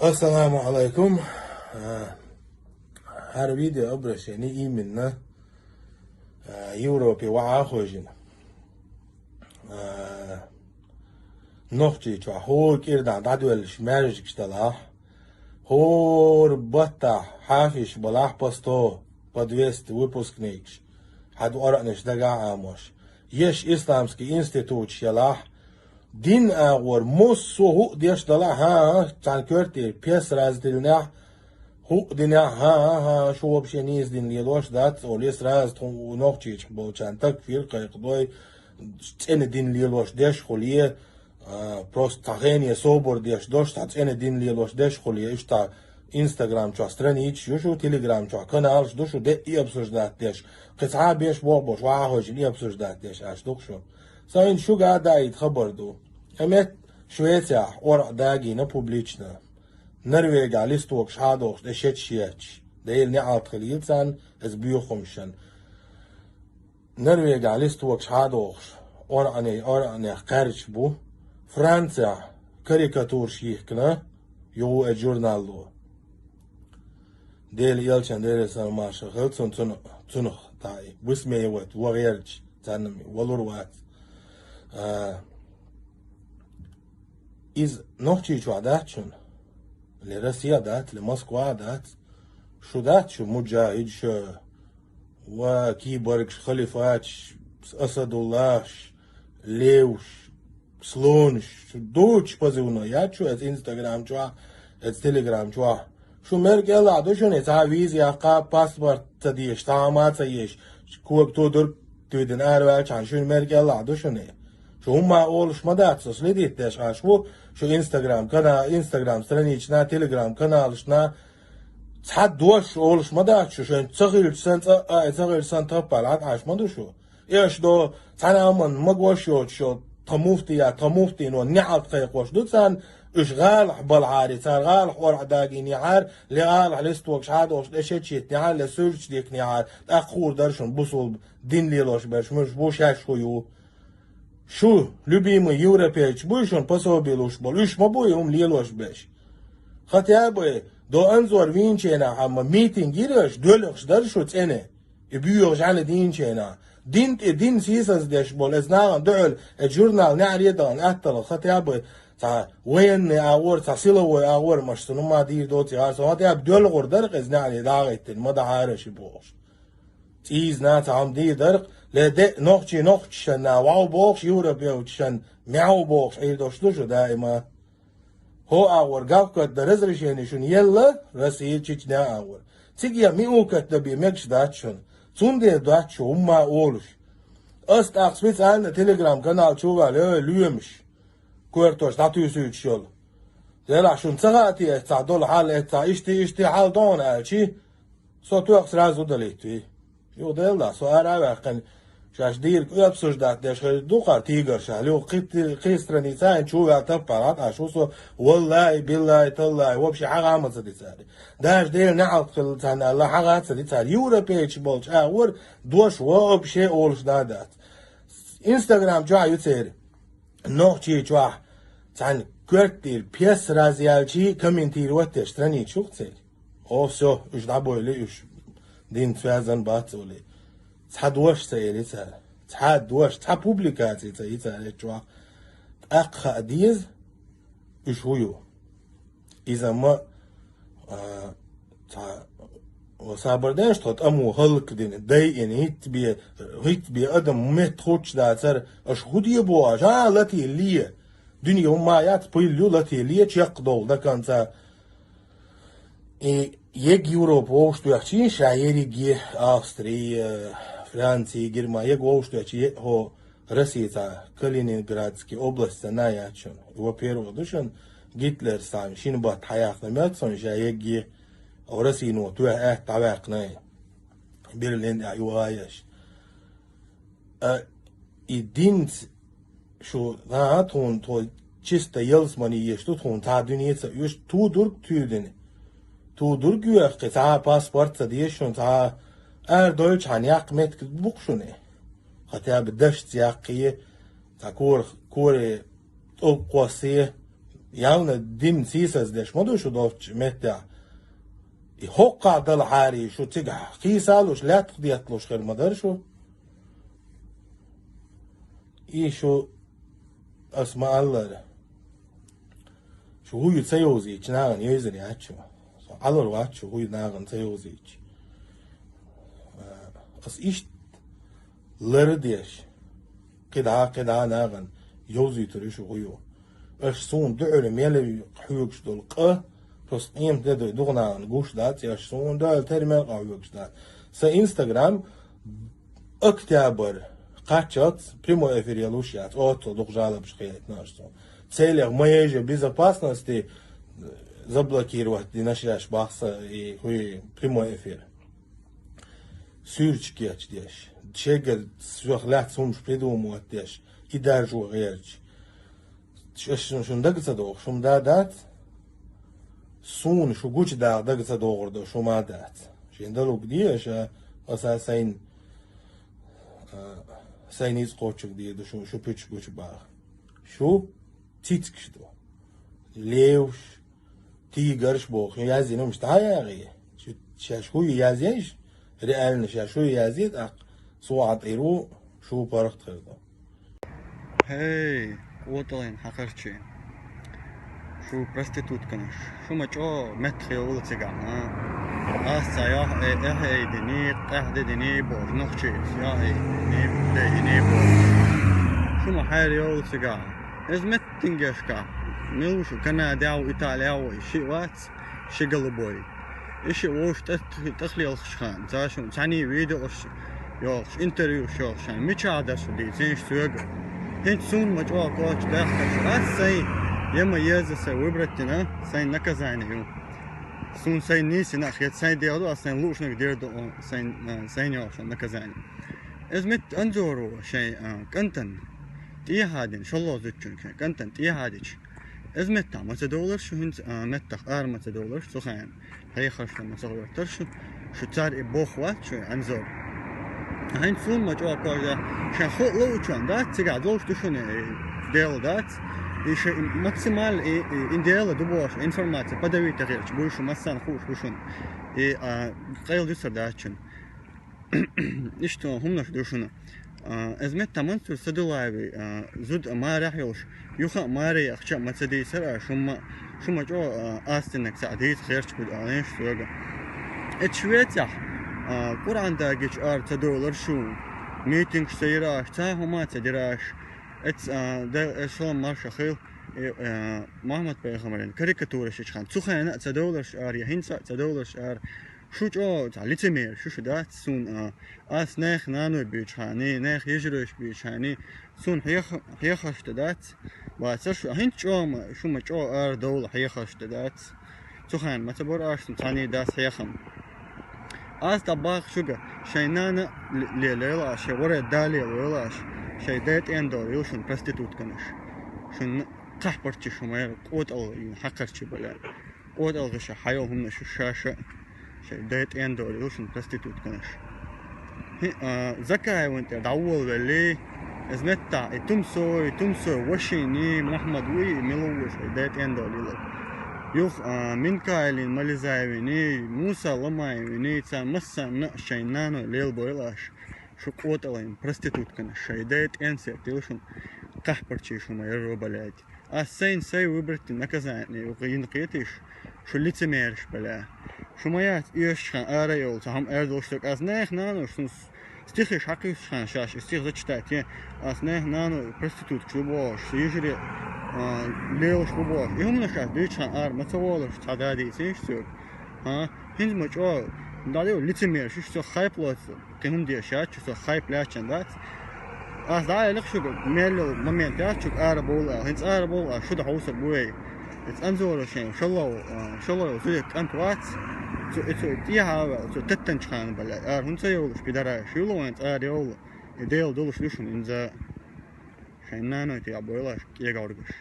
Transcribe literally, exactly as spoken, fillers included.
Ассаламу алайкум. А, хӀара видео обращение именно, а, Европе ваха хожина. А, Нохчийчохь хӀора кӀирдахь дӀадоьллуш маьждигаш далахь, хӀора баттахь хьафизаш балахь по сто, по двести выпускникаш, хьан ду Ӏоръанаш дагахь Ӏамош. Еш исламский институташ ялахь, дин агӀор массо а хӀуъа деш далахь, хӀан, цхьана коьртера пес раздилнехь, хӀуъа динехь, хӀан, хӀан, шу вообще нийса дин лелош дац, оле сразу тхуна Нохчийчохь болчарна такфир кхайкхадой, цӀена дин лелош деш хуле, а, просто цхьа хене собар деш дош, цхьа цӀена дин лелош деш хуле, иштта Instagram чохь страничаш ю шу, Telegram чохь каналаш ду шу, де и обсуждать деш. Кхин цхьа беш бохбош, ваха хӀожин и обсуждать деш, аьш ду-кх шу. Сайн шуьга а даийта хабар ду. Амет Швецехь Ӏоръа дагийна публично. Норвегехь листокаш хьадохуш, тӀе шечшеташ. Дела неӀалт хилийла царна, аса боьху хӀумашан. Норвегехь листокаш хьадохуш, Ӏоръане, Ӏоръанех кхаьрдаш бу. Францехь карикатураш йихкина, юху эцу журналло. Дела элчан, Делера салам-маршалла хилда цунна, цунах, цунах, дай, высмеивать, вагӀерча, царна валур вац. А, иза Нохчийчохь дац шуна? Ле Россия дац, ле Москва дац? Шу дац шу муджахидаш, ва киборгаш, халифаташ, асадуллахаш, левш, слонаш, шу дучу позывной яц шу эца Instagram чохь, эца Telegram чохь? Шу мел кӀелахь ду шуна, цхьа виза яккха, паспорт ца дезаш, тхьама а ца езаш, кога тодург туьйдина араваьлчхьана, шуна мел кӀелахь ду шуна? Шу хӀумма олуш ма дац, со следить деш Ӏаш ву, шу Instagram кана-, Instagram странична, Telegram каналашна, цхьа дош олуш ма дац шу, шайн ца хилча сан цӀа а, ай ца хилча сан таппа латӀаш ма ду шу. Эш до, цхьана аман ма гош йоцуш йо, тха муфтия, тха муфтино неӀалт кхайкхош ду царна, уьш гӀалахь балахьари, цара гӀалахь Ӏоръа дагийнехьара, ле гӀалахь листокаш хьадохуш, тӀе шечийтинехьара, ле суьрташ дихкинехьара, тӀаккха хуур дара шуна бусулба дин лелош берш, муьлш бу шаьш хӀу ю. Шу, любимый европейцаш буй шуна пособи луш болу, уьш ма буй хӀума лелош берш. Хотя бы до Анзор вийначу хенахь амма митинг йира аша, доьлхуш дара шу цӀена, и боьха жӀаьла дийначу хенахь. Дин тӀе дин сийсаздеш болу, эца нахана дуьхьал, эца журнал неӀаре а дахана, аттала хотя бы цхьа военный агӀор, цхьа силовой агӀор, маша цунна ма дийр доций гӀар, со хотя бы доьлхур дара-кх эца неӀаре дӀагӀиттина, ма дахьара ши бохуш. ЦӀийзна цхьа хӀума дийр дара-кх, ле де нохчий нохчашна вау бохуш, европевчашна мяу бохуш, Ӏийр долуш ду шу даима. ХӀо агӀор галкхатта разрешение шуна елла, Россия, Чечня агӀор. Цига я миукатта бен мегаш дац шуна. Цундела дац шу хӀумма а олуш. Ас тӀаккха специально Telegram-канал чу ваьлла, ой, лоьмаш, коьртош дӀатуьйсуьйтуш йолу. Делахь шуна ца хаьа те эццахь долу хьал, эццахь ишти-ишти хьал догӀу аьлчи, со тоьхна сразу удалитвий. Юха делла, со ара а ваьккхина, шаьш дийриг обсуждать деш хир ду-кх хӀара тигаршал. Юха кхин, кхин страница а чу ваьлла таппа латӀаш ву со, валлахӀи, биллахӀи, таллахӀи, вообще хьагӀа а ма ца дицари. Даже Дела неӀалт хилла царна аьлла, хьагӀа а ца дицари. Европейчу болчу агӀор дош вообще олуш да дац. Instagram чохь ю церан. Нохчийчохь цхьаьна коьртера пьеса разъяьлчий комментировать деш страница ю-кх церан. О, всё, уьш дӀабойла, уьш динца связан бац олий. Цхьа дош ца эли цара. Цхьа дош, цхьа публикаци ца и цара эцчохь. ТӀаккха хаа деза, уьш хӀу ю. Иза ма, а, цхьа, ва сабар деш, тхо тӀамо хӀаллакдина, дайина, хӀитта бе, хӀитта бе адам метта хуттуш дацара, аша хӀу де боху, аша, а, латийла ле. Дуьне хӀумма яц, пуьйла ю, латийла ле, чекхдовла до конца. И ег Европа вовшахтоьхчий, ша ерриге Австрия, Франция, Германия, ег вовшахтоьхчий, е-, хӀо Россия цхьа Калининградский область санна яц шуна. Во-первых, ду шуна Гитлер санна шина бат хьаяьккхина моьтту суна ша егге, хӀо Россино тоьхна аьтта дӀаваьккхинай. Берлин тӀехь юха еш. А, и динца шу, наха, тхуна тхо чисто ялсамани еш ду, тхуна цхьа дуьне ца оьшу, ту дург туьйдина. Ту дург йоьхкхи, цхьа паспорт ца деза шуна, цхьа арадойчхьана яккха меттиг бу-кх шуна. Хотя бы дашца яккхий, цхьа кора, коре тӀулг кхоссий, Явна дин сийсаздеш ма ду шу долчу меттехь. И хӀокхахь дала хьарий шу цигахь кхийсалуш, лаьттах детталуш хир ма дара шу. И шу ас ма-аллара. Шу хӀу ю ца йовзийча нахана йойзар яц шу. Со Ӏалар вац шу хӀу ю нахана ца йовзийча. Ас иштта лара деш, кхидӀа, кхидӀа нахана йовзуьйтур ю шу хӀу ю. Аша суна дуьхьал мел хьоьгуш долу къа, просто къемат де дуй дукха нахана гуш дац, аша суна дуьхьал тера мел къа хьоьгуш дац. Сан Instagram октябрь кхаччалц прямой эфир ялуш яц, оццул дукха жалобаш хетна аша суна. Целях моей же безопасности заблокировать динаш еш бахса и хуй прямой эфир. Суьрташ кечдеш, шегара соьх лаьцна хӀумаш придумать деш, и даржо гӀерташ. Ш-, ш-, шуна дага ца догӀу, шуна да дац? Суна шу гучудаха дага ца догӀур ду, шу ма дац. Шен далуг де аша, аса сайн, а, сайн иза кхочуг де ду, шу, шу пуьчу гучу баха. Шу цицкаш ду. Левш, тигарш боху, яздина хӀумаш дӀа а яхье. Шу, шаьш хӀу ю язъеш, реально шаьш хӀу ю язъе, тӀаккха со Ӏа тӀера ву, шу паргӀат хир ду. ХӀей, къотӀалгӀин хьакхарчий. Шу проститутканаш. Шу ма чӀо меттах йовла цигахь, а? Ас ца йохь, э, эхь айдиний, къаьхьа дединий боху, нохчий, йохь айдиний, дайдиний боху. Шу ма хьайра йовла цигахь. Иза меттингешкахь. Мила ву шу, Канадехь ву, Италехь ву, шиъ вац? Ши голубой. И шиъ вовшах тӀе-, тӀехлелхаш хан. Ца шуна цхьаьний видеош йохуш, интервьюш йохуш хан. Мичахь дара шу дийцинаш соьга? ХӀинца суна ма чӀогӀа коча даьхкаш. Ас сайн, я ма еза сайн выбрать дина, сайн наказание ю. Суна сайн нийсина а хета, сайн дегӀ ду, ас сайн луушнаг дер ду, сайн, а, сайн йохуш наказание. Иза меттан анзоро шайн, а, кӀантан тӀехьа дина, шолгӀа зудчун шайн кӀантан тӀехьа дича. Иза меттахь ма ца довлар шу, хӀинца, а, меттах ара ма ца довлар шу, цу хенан хьехаршна ма ца гӀоьртар шу, шу цара и боху вац шу анзор. ХӀинца суна ма чӀогӀа кожа, шайн хо лоучун дац, цигахь долуш ду шуна, э, дела дац. И ша максимально и, и, и дела ду бохуш, информация подавить хилча, буй шу массарна хууш бу шуна. И, а, къайла дуьсар дац шуна. Иштта хӀуманаш ду шуна. А, иза меттан Мансур Садулаеви, а, зуда марехь йолуш, юха а маре яхча а ма ца дийцар а, шу ма, шу ма чӀо, а, астиннаг цхьаъ дийца херч буду, а, леш соьга. Эцу Швецехь, а, Къуръан дагича ара ца довлар шу, митингаш ца йира аша, цхьа хӀума ца дира аша. Эц, а, да, э, салам марша хил, э, э, Мухаммад пайхамаран карикатураш ичхьан. Цу хенна а ца довларш ара, я хӀинца а ца довларш ара. Шу чӀо, цхьа лицемер, шу шу дац суна, а, ас нех наной буьйчхьани, нех йижаройш буьйчхьани, суна хьех-, хьехарш дан дац, вацар шу, хӀинца чӀо ма, шу ма чӀо ара довла хьехарш дан дац. Цу хенна ма ца бора аша суна цхьаний дас хьехам. Ас дӀабаха шуьга, шайн нана ле-, лелайла аша, шайн варе да лелайла аша, шайн дай тӀен дор ю шуна проститутканаш. Шуна кхахьпарчи шу майра къотӀал хьакхарчи баля. КъотӀалгӀа ша хьайол хӀуманаш шу шаша, шайн дай тӀен дор ю шуна проститутканаш. ХӀи, а, Закаеван тӀе дӀаволавелли, иза меттахь и Тумсой, Тумсой вашини, Мухаммад вуй, и мила ву шайн дай тӀен дор йила. Юха, а, Минкаилин Мализаевини, Муса Ламаевини, царна массарна а шайн наной лелабойла аша, шу къотӀалгӀин проститутканаш, шайн дай тӀен сертил шуна кхахьпарчий шу майра робалять. Ас сайн сай выбрать наказание ю, йина кхетиш, шу лицемераш баля. Шу ма яц эшачхьан ара йолу, цхьа хӀума эр долуш ас нех нанош, сун с-, стихиш хьакхуьссучхьан шаьш, и стих зачитать е, ас нех нано проституткаш ду бохуш, сан йижаре, а, лелаш бу бохуш. И хӀуманаш ас дуьйцучхьан ара ма ца волуш, цхьа да дийцинаш соьга. А? ХӀинца ма чӀо, дӀадевлла лицемераш, шу со хайп лоцу. Кхин хӀума деш яц, шу со хайп лаьцчан дац. Ас дӀа а элира шуьга, мел йолу момент яц шуьга ара бовла аьлла. ХӀинца ара бовла аьлла, шу дан хьовсар бу вай. Иза Анзора шайн шолгӀа, а, шолгӀа йолу зуде кӀант вац. Цо, и цо тӀехьа а ваьлла, цо теттанчу хана бале, ара хӀунда ца йовлуш, пидараш, шу йолу вайн цӀара йовла. И Дела долуш ду шуна, хӀинца шайн наной тӀехь бойла аша кӀегӀоргаш.